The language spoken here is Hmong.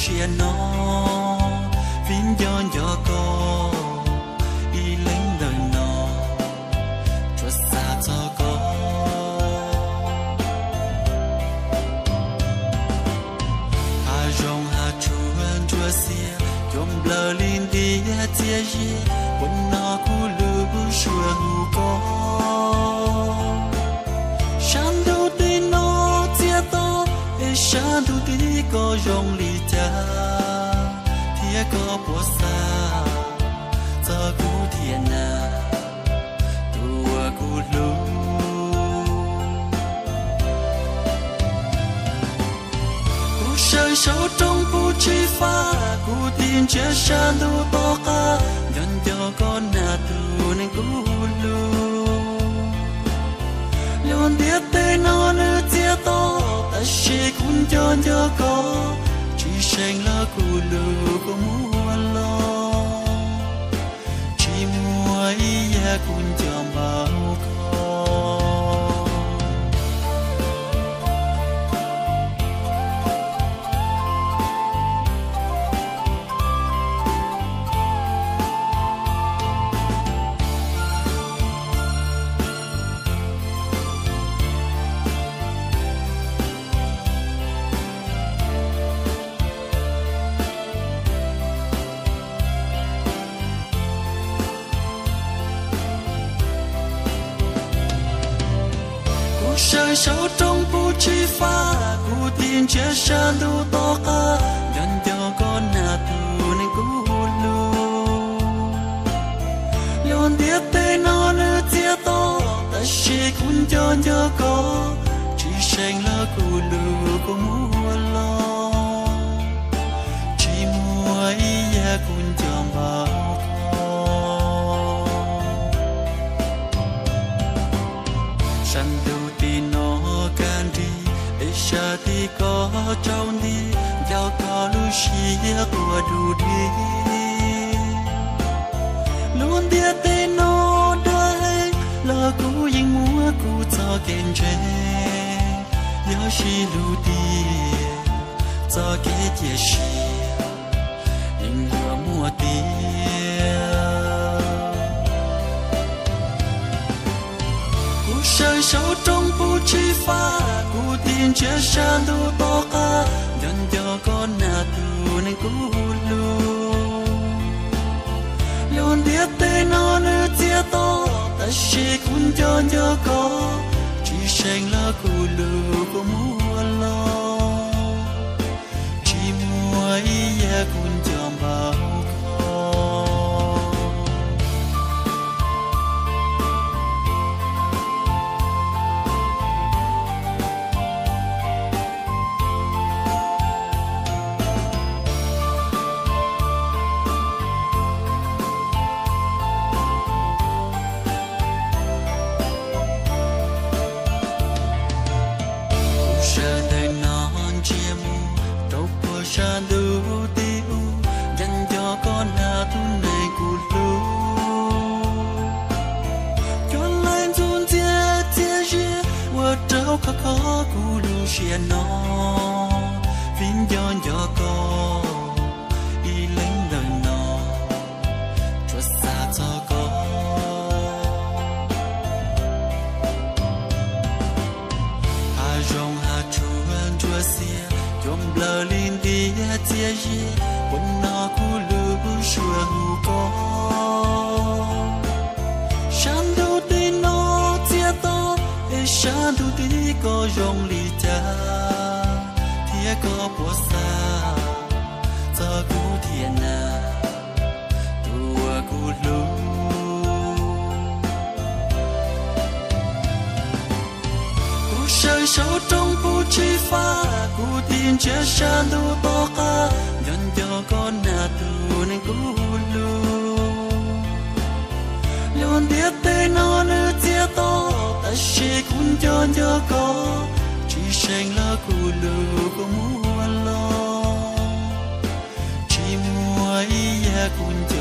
sia no, vim nco nco koj ib leeg ntawm no, tsuas xav txog koj. Hav zoov hav tsuag ntsuab xiab, cua nplawm li ntiaj txiag ziab, ua no kuv lub suab hu koj. Sab ntuj tim no txias to, es sab ntuj tim koj zoo li cas, thiab koj puas xav txog kuv thiab na, tus uas kuv hlub. Kuv sawv saum roob puv tsis faj, kuv tig ntsia sab ntuj tom qab, nco nco koj na tus neeg kuv hlub. Lub ntiaj teb no nws txias to, tab sis kuv nco nco koj, tsis seem los kuv lub kua muag los, tsis muaj ib yam kuv nco npaum koj. Kuv sawv saum roob puv tsis faj, kuv tig ntsia sab ntuj tom qab, nco nco koj na tus neeg kuv hlub. Lub ntiaj teb no nws txias to, tab sis kuv nco nco koj, tsis seem los kuv lub kua muag los, tsis muaj ib yam kuv nco npaum koj. Sab ntuj tim no kaj nrig, es sab tim koj tsaus nti, nco koj lub siab quaj du di. Lub ntiaj teb no dawb heev los kuv yeej muab kuv txoj kev ntseeg, yog sib hlub tiag txoj kev cia siab yeej yuav muaj tiag. Kuv sawv saum roob puv tsis faj, kuv tig ntsia sab ntuj tom qab, nco nco koj na tus neeg kuv hlub. Lub ntiaj teb no nws txias to, tab sis kuv nco nco koj, tsis seem los kuv lub kua muag los, tsis muaj ib yam kuv nco npaum koj. Kuv sawv ntawm no ntsia mus rau puag sab ntuj tim ub, nco nco koj na tus neeg kuv hlub. Cua laib ntxuj ntxiag txias zias ua rau khov kho kuv lub siab no, vim nco nco koj ib leeg ntawm no, tsuas xav txog koj. Hav zoov hav tsuag ntsuab xiab, cua nplawm li ntiaj txiag ziab, ua no kuv lub suab hu koj. Sab ntuj tim no txias to, es sab ntuj tim koj zoo li cas, thiab koj puas xav txog kuv thiab na, tus uas kuv hlub. Kuv sawv saum roob puv tsis faj, kuv tig ntsia sab ntuj tom qab, nco nco koj na tus neeg kuv hlub. Lub ntiaj teb no nws txias to, tab sis kuv nco nco koj, tsis seem los kuv lub kua muag los, tsis muaj ib yam kuv nco